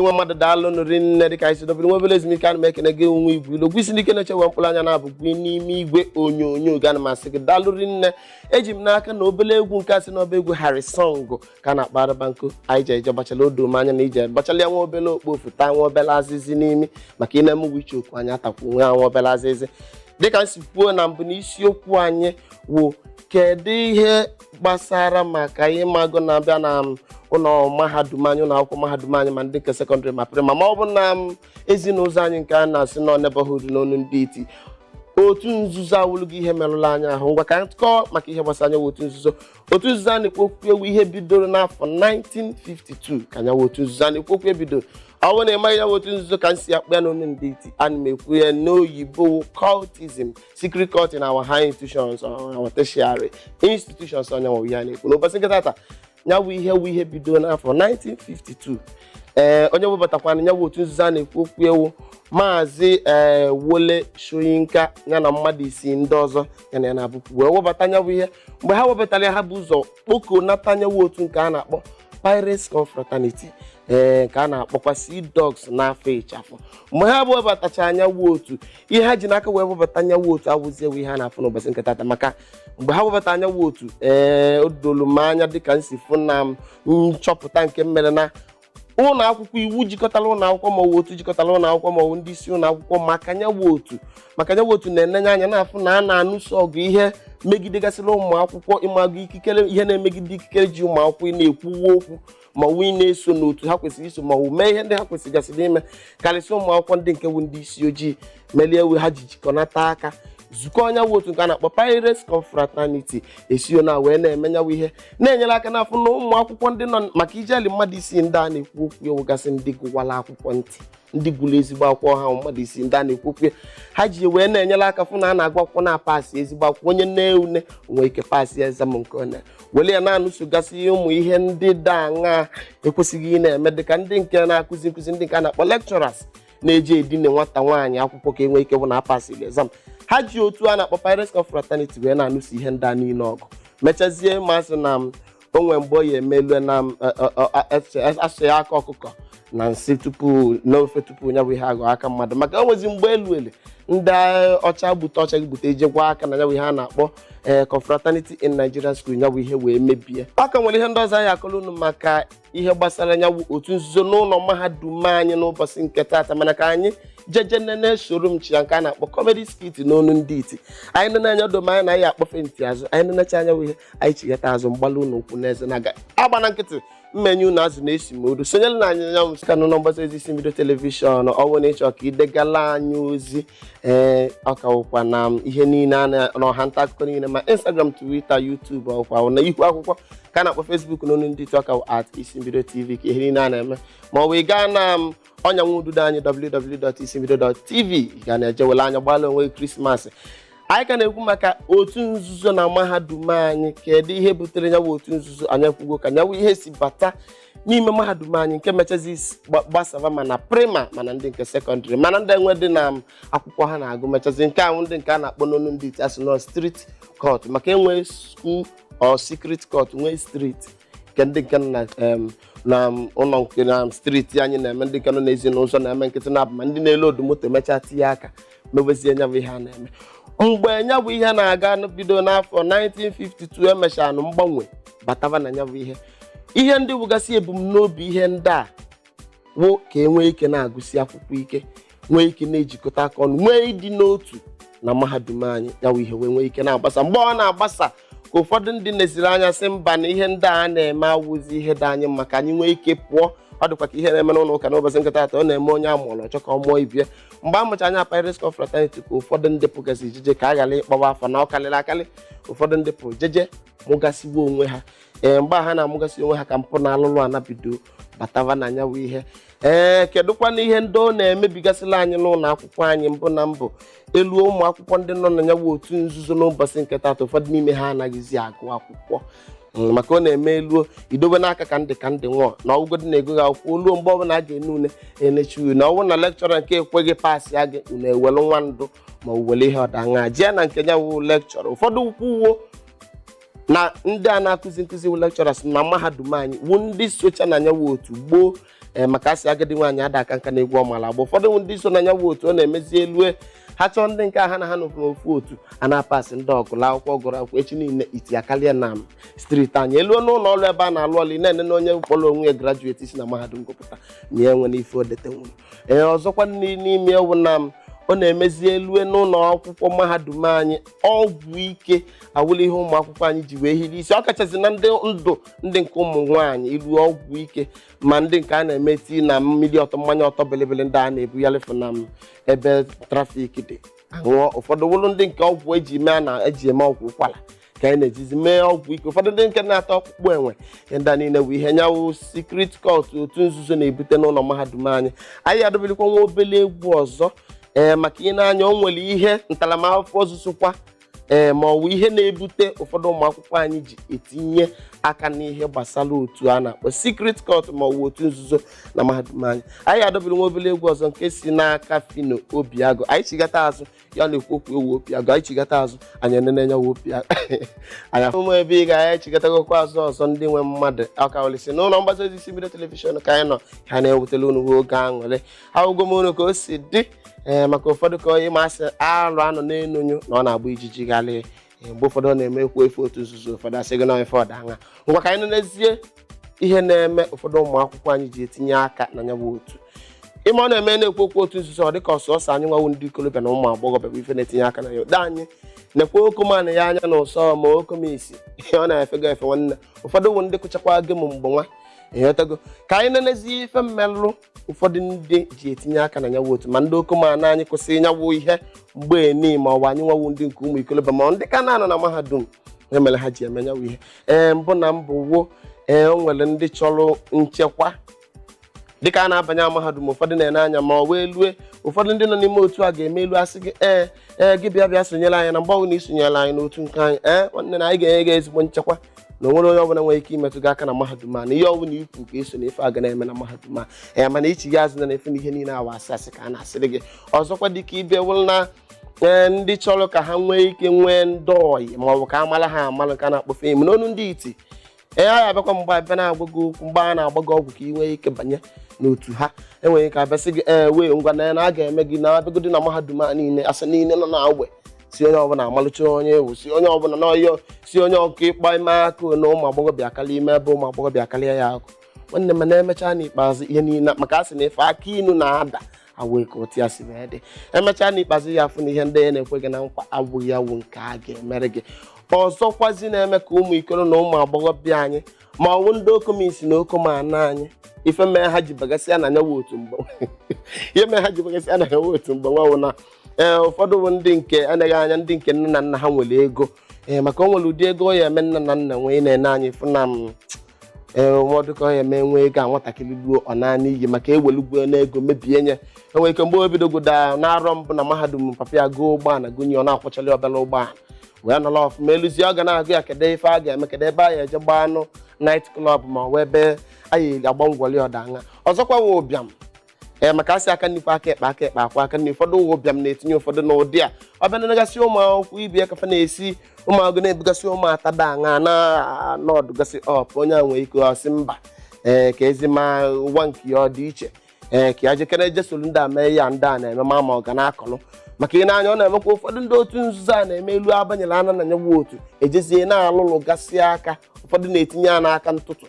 Nwe mmadụ, daalụ nụrụ nne. Dịka anyị si dobere nwa obere ezumike, ana m ekene gị nwa igwe ilo gwisi n'ike na-echewe mkpụrụ anya na-abụ gị n'ime igwe onyonyo gana. Masị gị, daalụ rinne. Eji m n'aka na obele egwu nke a si n'ọba egwu Harrysong ka a na-akpọ Arabanko. Anyị ji eje gbachala odo m anya na ije gbachala ya nwa obele okpofu, taa nwa obele azịzị n'imi maka ị na-eme ụgwọ iche okwu anyị atakwu nwe nwa obere azịzị. Dịka m si kwuo na mbụ, n'isiokwu anyị wụ kedu ihe gbasara maka ihe mago na-abịa na ụlọ mahadum anyị, ụlọ akwụkwọ mahadum anyị, ma ndị nke secondary ma primary, ma ọ bụ na ezinụzọ anyị nke a na-asị nọ neighborhood n'onu ndị iti. Otu nzuzo awụlụgo ihe merụrụ anya ahụ. Ngwa, ka anyị kọọ maka ihe gbasara anya otu nzuzo. Otu nzuzo a na-ekwu okwu ewu ihe bidoro n'afọ 1952 ka anyanwụ otu nzuzo a na-ekwu okwu ebido. Ọ bụrụ na ị maghị ya bụ otu nzuzo ka m si akpọ ya n'onu ndị iti, ana m ekwu ya n'oyibo, cultism, secret cult in our high institutions or our tertiary institutions. Onyanwụ ihe a na-ekwu n'ụbọchị nke tata ya bụ ihe bụ ihe bido n'afọ 1952. Ee, onye webatakwana ya bụ otu nzuzo a na-ekwu okwu ewu Maazị Wole Soyinka, ya na mmadụ isii ndị ọzọ ya na ya na-abụpụ wee webata ya bụ ihe. Mgbe ha webatara ya, ha bụ ụzọ kpokonata ya bụ otu nke a na-akpọ Pirates Confraternity, nke a na-akpọkwa Sea Dogs n'afọ ịchafụ. Mgbe ha bụ webatacha anya wu otu, ihe ha ji n'aka wee webata anya wu otu awụzie ihe ha na-afụ n'ụbọchị nke tata. Maka mgbe ha webata anya wu otu, o dolu m anya, dịka m si fụ na nchọpụta nke mere na ụlọ akwụkwọ, iwu jikọtara ụlọ akwụkwọ ma ọ bụ otu jikọtara ụlọ akwụkwọ ma ọ bụ ndị isi ụlọ akwụkwọ maka nya bụ otu na-enenye anya na-afụ na a na-anụso ọgụ ihe megidegasịrị ụmụ akwụkwọ ịmagụ ikikere, ihe na-emegide ikikere ji ụmụ akwụkwọ ị na-ekwuwa okwu ma ọ bụ ị na-eso n'otu ha kwesịrị iso ma ọ bụ mee ihe ndị ha kwesịgasịrị ime, karịsịa ụmụ akwụkwọ ndị nke bụ ndị isi ojii. Melie ewe ha ji jikọnata aka zukọ onye wụ otu nke a na-akpọ Pirates Confraternity, esio na wee na-eme nyawa ihe na-enyere aka n'afọ na ụmụ akwụkwọ ndị nọ maka ijeli mmadụ isii ndị a na-ekwu okwu ewugasị, ndị gụwara akwụkwọ ntị, ndị gụrụ ezigbo akwụkwọ. Ha mmadụ isii ndị a na-ekwu okwu ha ji wee na-enyere aka fụ na a na-agụ akwụkwọ, na-apasị ezigbo akwụkwọ. Onye nne une nwee ike pasị exam nke ọ na were ya na-anụsogasị ụmụ ihe ndị dị aṅaa ekwesịghị ị na-eme, dịka ndị nke na-akụzi nkụzi, ndị nke a na-akpọ lecturers, na-eji edine nwata nwaanyị akwụkwọ ka e nwee ike bụ na apasịrị exam. Ha ji otu a na-akpọ Pirates Confraternity wee na-anụso ihe ndị a niile ọgụ. Mechazie masị na o nwee mgbe ọ ya emelue na asụ ya aka ọkụkọ na nsị tupu n'ofe tupu ya bụ ihe agụ aka mmadụ, maka o nwezi mgbe elu ele ndị ọcha gbute ọcha gị gbute ijekwa aka na ya bụ ihe a na-akpọ confraternity in Nigerian school, ya bụ ihe wee mebie. Ọ ka nwere ihe ndị ọzọ anyị akọrọ unu maka ihe gbasara ya bụ otu nzuzo n'ụlọ mahadum anyị n'ụbọchị nke taata, mana ka anyị jeje nene soro m chi ya nke a na-akpọ comedy skit n'onu ndị iti. Anyị nene anya dom anyị na anyị akpọfe ntị azụ, anyị nenecha anya bụ ihe anyị chighata azụ mgbalụ ụlọ okwu n'eze na agba na nkịtị mmenye unu azụ na-esi m oru. Sonyere na anyị ya ka n'ụlọ mgbasa ozi Isi Mbido Television. Ọ bụ na ịchọ ka idegala anyị ozi, ọ ka wụkwa na ihe niile a n'ọha nta akụkọ niile, ma Instagram, Twitter, YouTube, ọkwa na ihu akwụkwọ ka a na-akpọ Facebook n'onu ndị iti, ọka @IsimbidoTV ka ihe niile a na-eme, ma ọ bụ ị gaa na ọnya nwa ududo anyị, www.isimbido.tv. Ị ga na-eje wele anya gbala onwe gị Christmas. Anyị ka na-ekwu maka otu nzuzo na mahadum anyị. Kedu ihe butere ya bụ otu nzuzo? Anyị ekwugo ka nyawu ihe si bata n'ime mahadum anyị, nke mechazi gbasara mana primary, mana ndị nke secondary, mana ndị enwe dị na akwụkwọ ha na-agụ, mechazi nke ahụ ndị nke a na-akpọ n'onu ndị iti asị nọ street cult, maka enwe school or secret cult, nwee street nke ndị nke nọ na ụlọ nke na street anyị na-eme, ndị nke nọ n'ezinụzọ na-eme nkịtị na-abụ, ma ndị na-ele odu moto emechaa tinye aka mewezie nya bụ ihe a na-eme. Mgbe nya bụ ihe na-aga bido n'afọ 1952, emechaa mgbanwe bataba na nya bụ ihe. Ihe ndị bụgasị ebumnobi ihe ndị a wụ ka e nwee ike na-agụsi akwụkwọ ike, nwee ike na-ejikọta aka ọnụ, nwee ịdị n'otu na mahadum anyị. Ya wụ ihe wee nwee ike na-agbasa. Mgbe ọ na-agbasa ka ụfọdụ ndị neziri anya sị mba, na ihe ndị a na-eme awụzi ihe dị anyị mma, ka anyị nwee ike pụọ. Ọ dịkwa ka ihe na-eme n'ụlọ ụka n'ụbọchị nkịta atọ, ọ na-eme onye a mụrụ ọchọ ka ọ mụọ ibie. Mgbe a mụcha anya Pirates Confraternity, ka ụfọdụ ndị pụgasị ijije ka a ghara ịkpọwa afọ na ọ karịrị akarị. Ụfọdụ ndị pụ jeje mụgasịwo onwe ha. Mgbe a ha na-amụgasị onwe ha ka mpụ na alụlụ anabido batava na nyawu ihe. Kedụkwana ihe ndị ọ na-emebigasịla anyị n'ụlọ akwụkwọ anyị? Mbụ na mbụ, elu ụmụ akwụkwọ ndị nọ na nyawu otu nzuzo n'ụbọchị nke taata, ụfọdụ n'ime ha anaghịzi agụ akwụkwọ, maka ọ na-eme eluo idobe n'aka ka ndị nwụọ na ọgwụgodị na-ego gị akwụkwọ. Oluo mgbe ọbụla a ga-ene une enechi unu na ọbụrụ na lecturer nke ekweghị pasị ya gị, unu ewelu nwa ndụ ma ọ were ihe ọdaṅa jee na nke ya wụ lecturer. Ụfọdụ kwuwo Na ndị a na-akụzi nkụzi wụ lecturers na mahadum anyị wụ ndị socha na nyawu otu gboo. Ee, maka asị agadi nwaanyị ada aka nka na-egwu ọmala agba. Ụfọdụ wụ ndị so na nyawu otu, ọ na-emezi elue ha chọọ ndị nke ha na ha nọbụ n'ofu otu a na-apasị ndị ọgụla akwụkwọ gụrụ akwụkwọ echi niile iti akarịa na street anyị eluo n'ụlọ ọrụ ebe a na-alụ ọlụ, ị na-enene onye kpọrọ onwe ya graduate si na mahadum gụpụta na ya enwe n'ife odete nwuru. Ee, ọzọkwa n'ime ewu na m ọ na-emezi elue n'ụlọ akwụkwọ mahadum anyị, ọgwụ ike awụla ihe ụmụ akwụkwọ anyị ji wee hiri isi, ọ kachasị na ndị ndụ ndị nke ụmụ nwaanyị ilu ọgwụ ike, ma ndị nke a na-eme tii na mmiri ọtọ, mmanya ọtọ belebele ndị a na-ebugharịfụ na m ebe traffic dị aṅụọ. Ụfọdụ wụrụ ndị nke ọgwụ eji mee na eji eme ọgwụ ụkwara ka anyị na-ejizi mee ọgwụ ike, ụfọdụ ndị nke na-ata ọkpụkpụ enwe. Ihe ndị a niile bụ ihe nyawu secret cult, otu nzuzo na-ebute n'ụlọ mahadum anyị. Anyị adọbilikwa nwa obele egwu ọzọ. Ee, maka ị na-anya o nwere ihe ntaramahụhụ ọzụzụkwa, ee, ma ọ bụ ihe na-ebute ụfọdụ ụmụ akwụkwọ anyị ji etinye aka n'ihe gbasara otu a na-akpọ secret cult ma ọ bụ otu nzuzo na mahadum anyị. Anyị adọbiri nwa obele egwu ọzọ nke si n'aka Fino Obiagụ. Anyị chigata azụ, ya na-ekwu okwu ewu Obiagụ. Anyị chigata azụ, anyị enene ya Obiagụ anyị afụ ebe ị ga anyị chigatagokwa azụ ọzọ. Ndị nwe mmadụ ọka olisi n'ụlọ mgbasa ozi isi mbido television ka anyị nọ ha na-ewetara unu oge aṅụrị ahụgo m unu ka o si dị. Ee, maka ụfọdụ ka onye masị alụ anọ n'elu nyu na ọ na-agba ijiji ghalị. Mgbe ụfọdụ ọ na-eme ekwu efe otu nzuzo, ụfọdụ asị gị na ife ọdaṅa. Ngwa, ka anyị nọ n'ezie ihe na-eme ụfọdụ ụmụ akwụkwọ anyị ji etinye aka na ya bụ otu ime ọ na-eme na-ekwu okwu otu nzuzo. Ọ dịka ọsọsọ anyị nwawu ndị ikolobịa na ụmụ agbọghọbịa bụ ife na-etinye aka na ya ụda anyị nekwa okomanụ ya anya na ụsọ ma okomisi ihe ọ na-efego efe nwanne. Ụfọdụ wụ ndị kụchakwa gị m mgbe nwa ịghọtago. Ka anyị nenezie ife mmelụ ụfọdụ ndị ji etinye aka na nyawu otu, ma ndị okomana anyị kwụsị nyawu ihe mgbe eni, ma ọ bụ anyị nwawu ndị nke ụmụ ikolobịa ma ndị ka na-anọ na mahadum ihe mere ha ji eme nyawu ihe. Ee, mbụ na mbụ wo, ee, o nwere ndị chọrọ nchekwa dịka a na-abanye mahadum. Ụfọdụ na-ene anya ma ọ wee lue ụfọdụ ndị nọ n'ime otu a ga-eme elu asị gị, ee ee, gị bịa bịa sonyere anyị na mgbe ọbụla isonyere anyị n'otu nke anyị, ee nwanne, na anyị ga-enye gị ezigbo nchekwa na onwere onye ọbụla nwere ike imetụ gị aka na mahadum a, na ihe ọbụla ikwu ka eso na ife a ga na-eme na mahadum a. Ee, mana ichi gị azụ na efe na ihe niile awa asị asị ka a na-asịrị gị. Ọzọkwa, dịka ibe wụrụ na ee, ndị chọrọ ka ha nwee ike nwee ndị ọyị ma ọ bụ ka amara ha amara, nke a na-akpọ fame n'onu ndị iti. Ee, a abịakwa mgbe abịa na-agwa gị okwu mgbe a na-agba gị ọgwụ ka ị nwee ike banye n'otu ha, enwere ike abịasị gị, ee wee ngwa na na a ga-eme gị na abịagodi na mahadum a niile, asị niile nọ na ogbe si onye ọbụla amalụcha onye ewu, si onye ọbụla n'ọyọ, si onye ọkụ ịkpọ ime aka na ụmụ agbọghọbịa akarịa ime ebe ụmụ agbọghọbịa akarịa ya akụ nwanne m. Na-emecha n'ikpeazụ ihe niile maka a sị na ife aka inu na-ada awụ ka otu ya si wee dị, emechaa n'ikpeazụ ya afụ na ihe ndị ya na-ekwe gị na nkwa abụghị ya wụ nke a ga-emere gị. Ọzọkwazi na-eme ka ụmụ ikoro na ụmụ agbọghọbịa anyị ma ọ bụ ndị okomisi na okomana anyị ife mee ha ji bagasịa na nyawa otu mgbe ihe mee ha ji bagasịa na nyawa otu mgbe nwa wụ na ee, ụfọdụ bụ ndị nke anaghị anya ndị nke nne na nna ha nwere ego. Ee, maka o nwere ụdị ego ya eme nne na nna nwee na-ene anyị fụ na m ee, ụfọdụ ka ọ ya eme nwee ego a nwatakịrị ruo ọ naanị iyi maka ewelugwo n'ego mebie nye. Enwere ike mgbe o bidogoda na-arọ mbụ na mahadum, papa ya gụọ ụgbọala gụnye, ọ na-akwụchali obere ụgbọala wee nọrọ ọfụma eluzie, ọ ga na-agụ ya kedu ife a ga-eme, kedu ebe a ga-eje gbaa anụ night club ma ọ wee ebe anyị agba ngwọli ọdanga. Ọzọkwa wụ ụbịam. Ee, maka asị aka nnukwu aka ekpe aka ekpe akwa aka nri. Ụfọdụ ụwa ụbịam na-etinye ụfọdụ n'ụdị a ọbịa na-enegasị ụmụ akwụkwọ ibi ya kafa na-esi ụmụ agụ na-ebugasị ụmụ atada aṅa na nọdụgasị ọp onye a nwere ike ọsị mba, ee, ka ezi ma ụwa nke ya ọ dị iche, ee, ka ya jekere jesolu ndị a mee ya ndị a na-eme ma ọ ga na-akọlụ maka ị na-anya. Ọ na-emekwa ụfọdụ ndị otu nzuzo a na-eme elu abanyela ana na nyewa otu ejezie na-alụlụ gasị aka. Ụfọdụ na-etinye ya n'aka ntụtụ.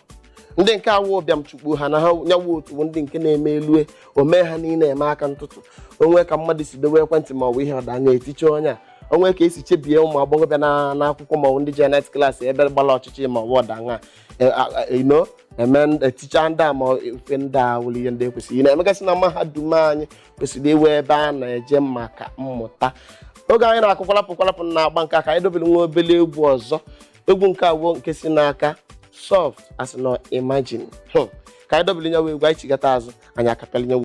Ndị nke awụ ụbịam chukpu ha na ha nyawa otu bụ ndị nke na-eme elue omee ha niile eme aka ntụtụ onwe ka mmadụ si dowe ekwentị ma ọ bụ ihe ọdanya eticha onye a onwe ka esi chebie ụmụ agbọghọbịa na n'akwụkwọ ma ọ bụ ndị je night class ebe gbara ọchịchị ma ọ bụ ọdanya ino eme eticha ndị a ma ife ndị a wụrụ ihe ndị ekwesịrị ị na-emegasị na mahadum anyị kwesịrị iwe ebe a na-eje maka mmụta. Oge anyị na-akụ kwalapụ kwalapụ na-agba nke ka anyị dobere nwa obele egwu ọzọ, egwu nke abụọ nke si n'aka Soft as no Imagine. Ka anyị dobere nyawa egwu, anyị chigata azụ, anyị akapịala nyawa.